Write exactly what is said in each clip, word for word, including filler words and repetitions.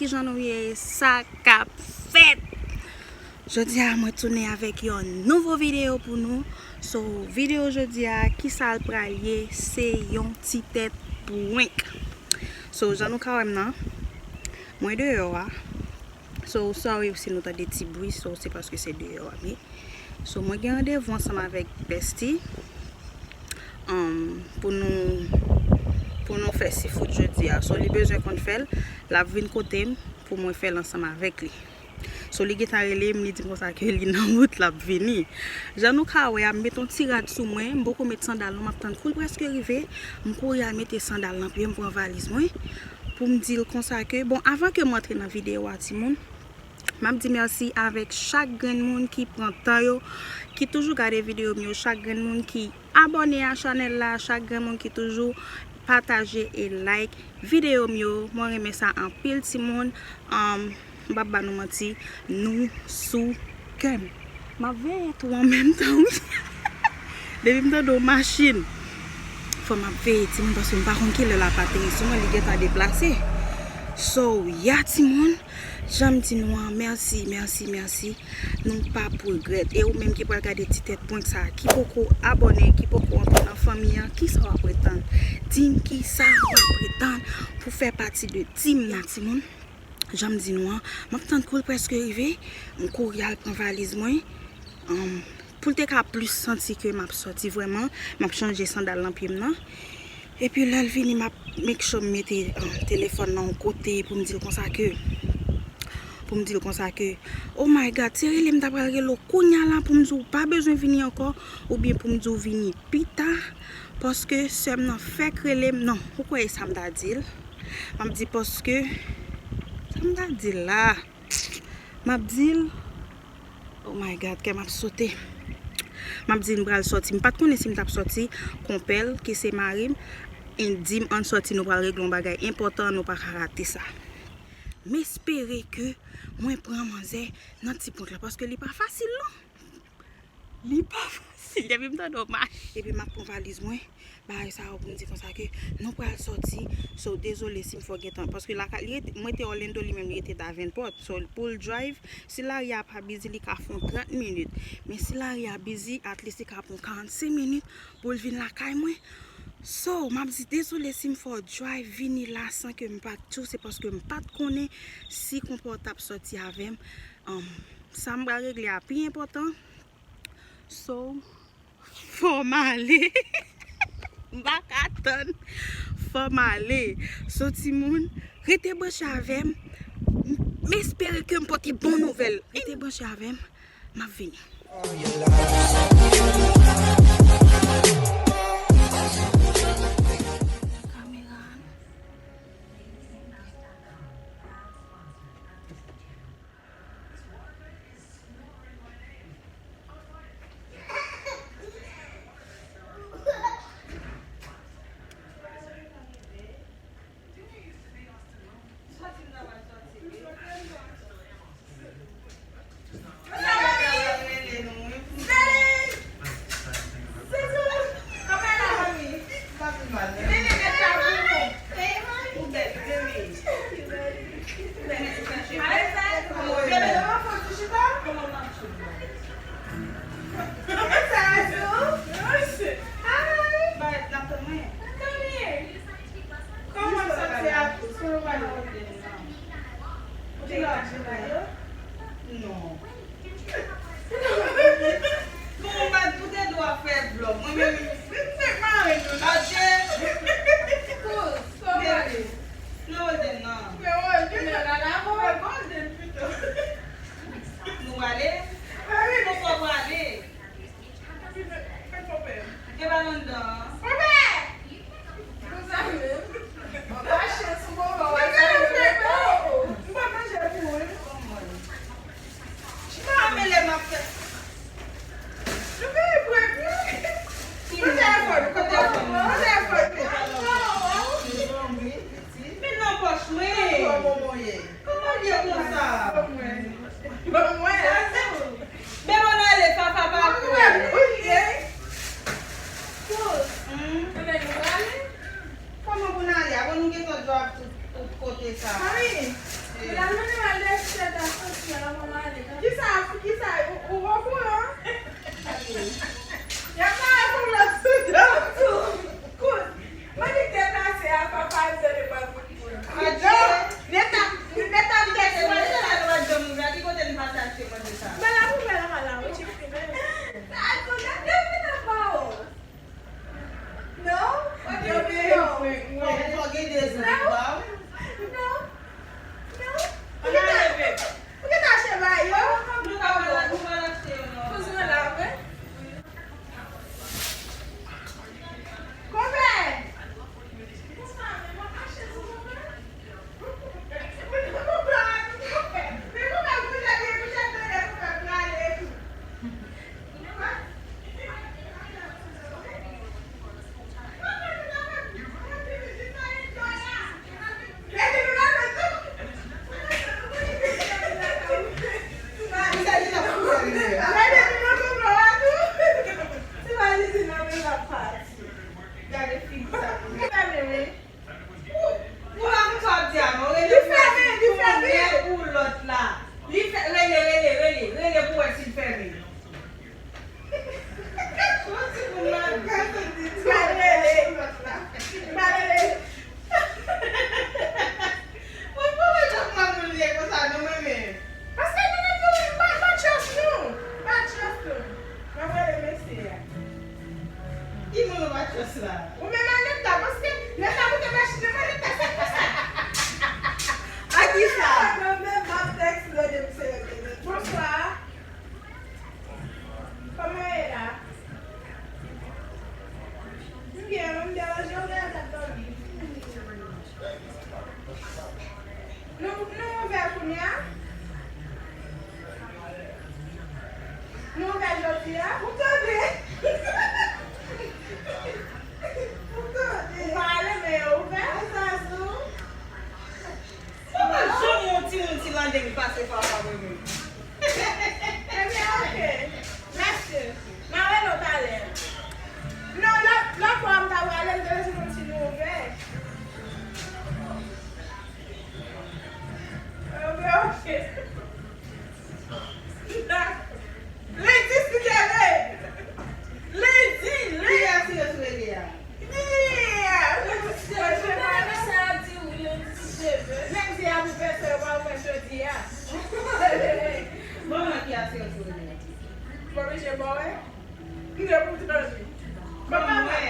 Jan nou ye, sa k ap fèt? Jodi a mwen tounen avèk yon nouvo videyo pou nou. So, videyo jodi a, kisa l pral ye? Se yon ti tèt prank. So, jan nou ka wè m nan, mwen deyò a. So, sorry si nou tande ti bri, so, se paske se deyò a m ye. So, mwen gen randevou ansanm avèk Bestie, um, pou nou, pou nou fè seafood jodi a. So, li bezwen konn fè l, l ap vin kote m pou mwen fè l ansanm avèk li. So, li gentan rele m, li di m konsa ke li nan wout, l ap vini. Jan nou ka wè a, m met yon ti rad sou mwen, m poko met sandal non, m ap tann kou l prèske rive, m kouri al mete sandal nan pye m, pran valiz mwen, pou m di l konsa ke, bon, avan ke m antre nan videyo a, timoun, m ap di mèsi avèk chak grenn moun ki pran tan yo, ki toujou gade videyo m yo, chak grenn moun ki abòne a chanèl la, chak grenn moun ki toujou pataje e like videyo m yo. Mwen renmen sa anpil, timoun. Um, m p ap ba nou manti, nou sou kè m. M ap veye tou an menm tan, wi. Depi m tande yon machin, fò m ap veye, timoun, paske m pa konn kilè l ap ateri sou mwen, li gentan deplase. So, ya, timoun, jan m di nou an, mèsi, mèsi, mèsi. Nou p ap regrèt. E ou menm ki pral gade ti tèt prank sa a, ki poko abòne, ki poko antre nan fanmi an, kisa w ap retann? Di m kisa w ap retann pou fè pati de tim nan, timoun. Jan m di nou an, m ap tann kou l prèske rive, m kouri al pran valiz mwen, um, pou l te ka plis santi ke m ap sòti vrèman, m ap chanje sandal nan pye m nan. Epi lè l vini, m ap make sure m mete, um, telefòn nan yon kote pou m di l konsa ke, pou m di l konsa ke, oh my God, se rele m ta pral rele w kounya la pou m di w pa bezwen vini ankò, oubyen pou m di w vini pita, paske sè m nan fèk rele m, non, ou kwè e sa m ta di l? M ap di paske, sa m ta di l la? M ap di l, oh my God, kè m ap sote. M ap di l m pral sòti. M pa t konnen si m t ap sòti, konpè l, ki se mari m, e di m ann sòti, nou pral regle yon bagay enpòtan, nou pa ka rate sa. M espere ke mwen pran manzè nan ti prank la, paske li pa fasil non. Li pa fasil. Depi m tande w mache. Epi m ap pran valiz mwen, bagay sa yo pou m di konsa ke nou pral sòti. So, dezole si m fè w gentan. Paske lakay, li rete, mwen te Orlando, li menm li rete Davenport. So, pou l drive, si lari a pa bizi, li ka fè yon trant minit. Men si lari a bizi, at least li ka pran karannsenk minit pou l vin lakay mwen. So, m ap di dezole si m fè w drive vini la san ke m pa t tchou, se paske m pa t konnen si konpè w t ap sòti avè m. Um, sa m pral regle a pi enpòtan. So, fò m ale. M pa ka tann. Fò m ale. So, timoun, rete branche avè m. M espere ke m pote bon nouvèl. Rete branche avè m. M ap vini. Kamera. Kòman w santi a tou? Sa w pral fè nan? Ou te ka chita yo? Non. Bon, ou pa, ou te dwe fè vlòg. Mwen menm, se mari nou. Adje. Kous, kòman? Nan Golden nan. Nan Golden nan. Nan Golden pito. Nou ale? Wi. Poukò w ale? E pa anndan an. Konsa menm. Bon, pa chans ou bon, bon, wè sa yo. M pa manje pou ou. Chita mele m ap fè. Nou peye premye. Kote telefòn? Kote telefòn? Kote telefòn? Men nan pòch mwen. Kòman w ye konsa? Ban mwen. Ban mwen. Men bon, ale, papa pa pou. Kòman pou n ale? Apre nou gentan drive tout, tout kote sa. Mami, Medam, nou gen randevou sèt a soti a, manman ale. Kisa, kisa, ou, ou okouran? Y ap mare pou lòt sou do tou. Kout. Mwen di deplase a, papa, m tande pral kout poul. Adje, neta, neta, m tande manje sa, nou pa janm ouvè. Ki kote n pa t achte manje sa? Bèl la, pou bèl la, la, ou tchik fime. Sa, tou gade, vin anba ou. Non? Ou gen de zanmi pa w? Non. Non. Ou gentan achte ba yo? Ou gentan achte yo, non? Kouzen la, wi. Konpè! Gade figi sa pou mwen. Pou, pou la, pou sa w ap di a, non? Rele pou wè si l fèmen pou lòt la. Li fè, rele, rele, rele, rele pou wè si l fèmen. Yon ti moun malgre. M pa rele. M pa rele. Mwen pa wè jan granmoun li ye konsa, non, mwen menm. Paske nou menm, nou menm, pa, pa chans nou. Pa chans nou. M ap rele mesye a. Ki moun ou pa chans la? Ou menm ak Netta, paske Netta moute machin nan, mwen Netta se konsa. A ki sa? Mwen menm, m ap tèks lòt de mesye yo te di. Bonswa. Kòman w ye la? M byen, mwen m deranje w, gade l ap dòmi. Nou, nou ouvè kounye a? Nou ouvè jodi a? Ou tande? Ou tande? Ou pa ale, men yo ouvè? Ay, Zazou. Papa, janm yon timoun ti landeng pase papa mwen menm. Ebyen, oke. Mèsi. M a rele w talè. Non, lòt, lòt fwa m ta prale, m te bezwen konn si nou ouvè. Ouvè, oke. Dakò. Lendi, si Dye vle. Lendi, lendi. Ki asirans ou rele a? Yeah! Lendi, si Dye vle. Mwen pa renmen sa y ap di, wi, lendi, si Dye vle. Menm si y ap ouvè, sa yo pa ouvè jodi a. Bon, mwen ki asirans ou rele a? Bon, mesye, bon, wè. M te pou tande. Bon, papa.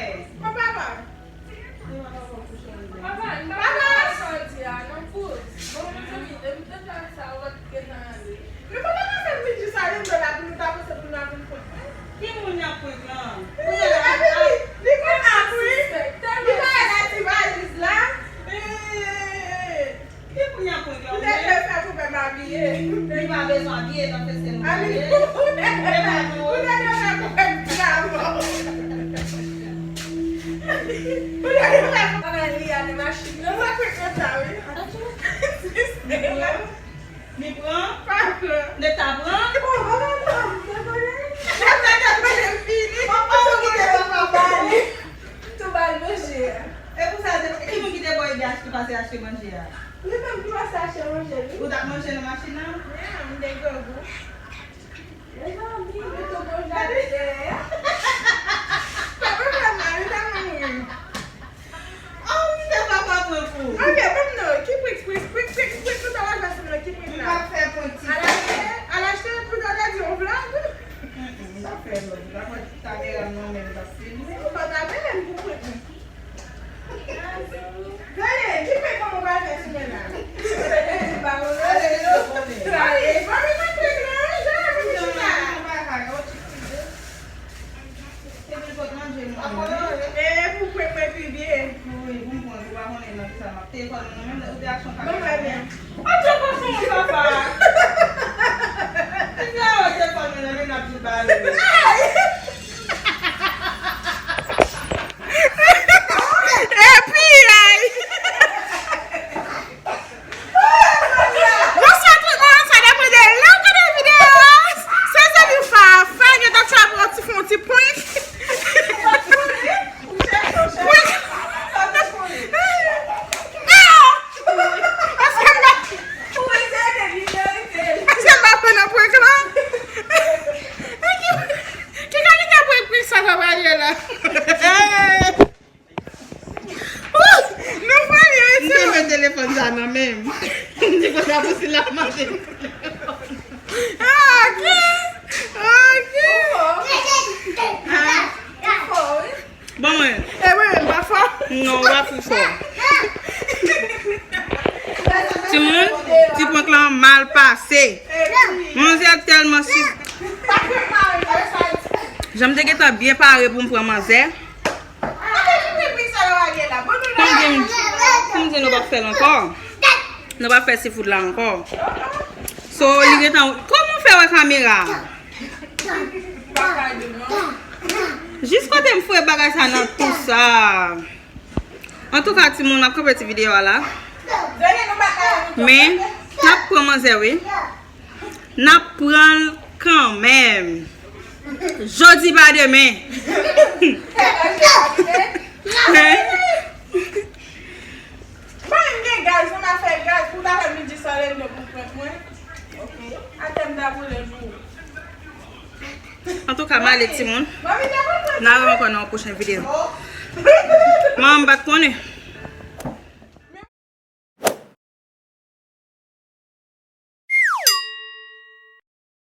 Bon, papa. Papa, m pa konprann sa w di a, non, kouz. Bon, mezanmi, depi w te fè sa, ou pa t gentan ale. Nou pa t ap fè m vin jis ale, m te la pou nou ta panse pou nou ta vin prank mwen. Ki moun y ap prank lan? Wi, epi li, li konn ap sispèk. Li pa la ti valiz la. Ee. Ki pou n ap pran? Ou te dwe fè pou fè m abiye. Li pa bezwen abiye, nan fese nou abiye. Ou te dwe fè pou fè m travay. Ou te dwe fè pou fè m travay. Li a nan machin nan, mwen kwit konsa, wi. Li pran? Pa pran. Neta pran? Bon, bon, bon, bon, bon, bon. Neta, neta, neta, fini. Papa, ou kite papa ba li. Tou ba l manje a. E pou sa, se ki moun ki te ba w ide achte, pase achte manje a? Li menm ki pase achte manje, wi. Ou t ap manje nan machin nan? Yeah, m te grangou. Mezanmi, nou tou gon jaden dèyè. Papa, papa, li ta mouri. Oh, m te papa mwen pou. Ok, ban m non. Ki prik, prik, prik, prik, prik, nou ta pral fè sou mwen, ki prik la? M pa fè prank ti. Al achte, al achte, pou ta di yon vlog. Mm, mm, m pa fè vlog. M pa pran kamera m nan men m, m pa filme. Ou pa ta mele m pou prank mwen. Gade, ki prank kòman w pral fè sou mwen la? Mami, mwen prank la, wi, jan mwen chita. Epi l pot manje nou. E pou prank mwen pi byen. Wi, pou m prank, ou pa konnen nan kisa m ap. Telefòn mwen nan men m, ou te achte yon kamera. Bon, trè byen. Ou te panse yon papa. Li te awe telefòn mwen nan men l ap di bale. Epi, ay. Bonswa tout moun, sa depann de lè w gade videyo a. Se zanmi w Fafa, gentan travèse fè yon ti prank. Prank. Ah! Sa nan men m. M di konsa pou si l ap manje. Ok. Ok. Hein? Bon, mwen. E mwen menm pa fò. Non, w pa fou fò. Timoun, ti prank lan mal pase. Manzè tèlman si. Jan m te gentan byen pare pou m pran manzè. Kòm di, kòm di nou p ap fè l ankò. Nou p ap fè seafood la ankò. So, li gentan, kòman w fè wè kamera? Jis kote m foure bagay sa nan tou sa. Antouka, timoun, m ap kanpe ti videyo a la. Men, n ap pran manzè, wi. N ap pran l kanmenm. Jodi pa demen. Mwen menm gen gaz, mwen pa fè gaz, pou ta fè midi san leve pou prank mwen. Ok. Atè m ta boule l pou ou. Antouka, m ale, timoun. N a wè ankò nan yon pwochen videyo. Manman m pa t konnen.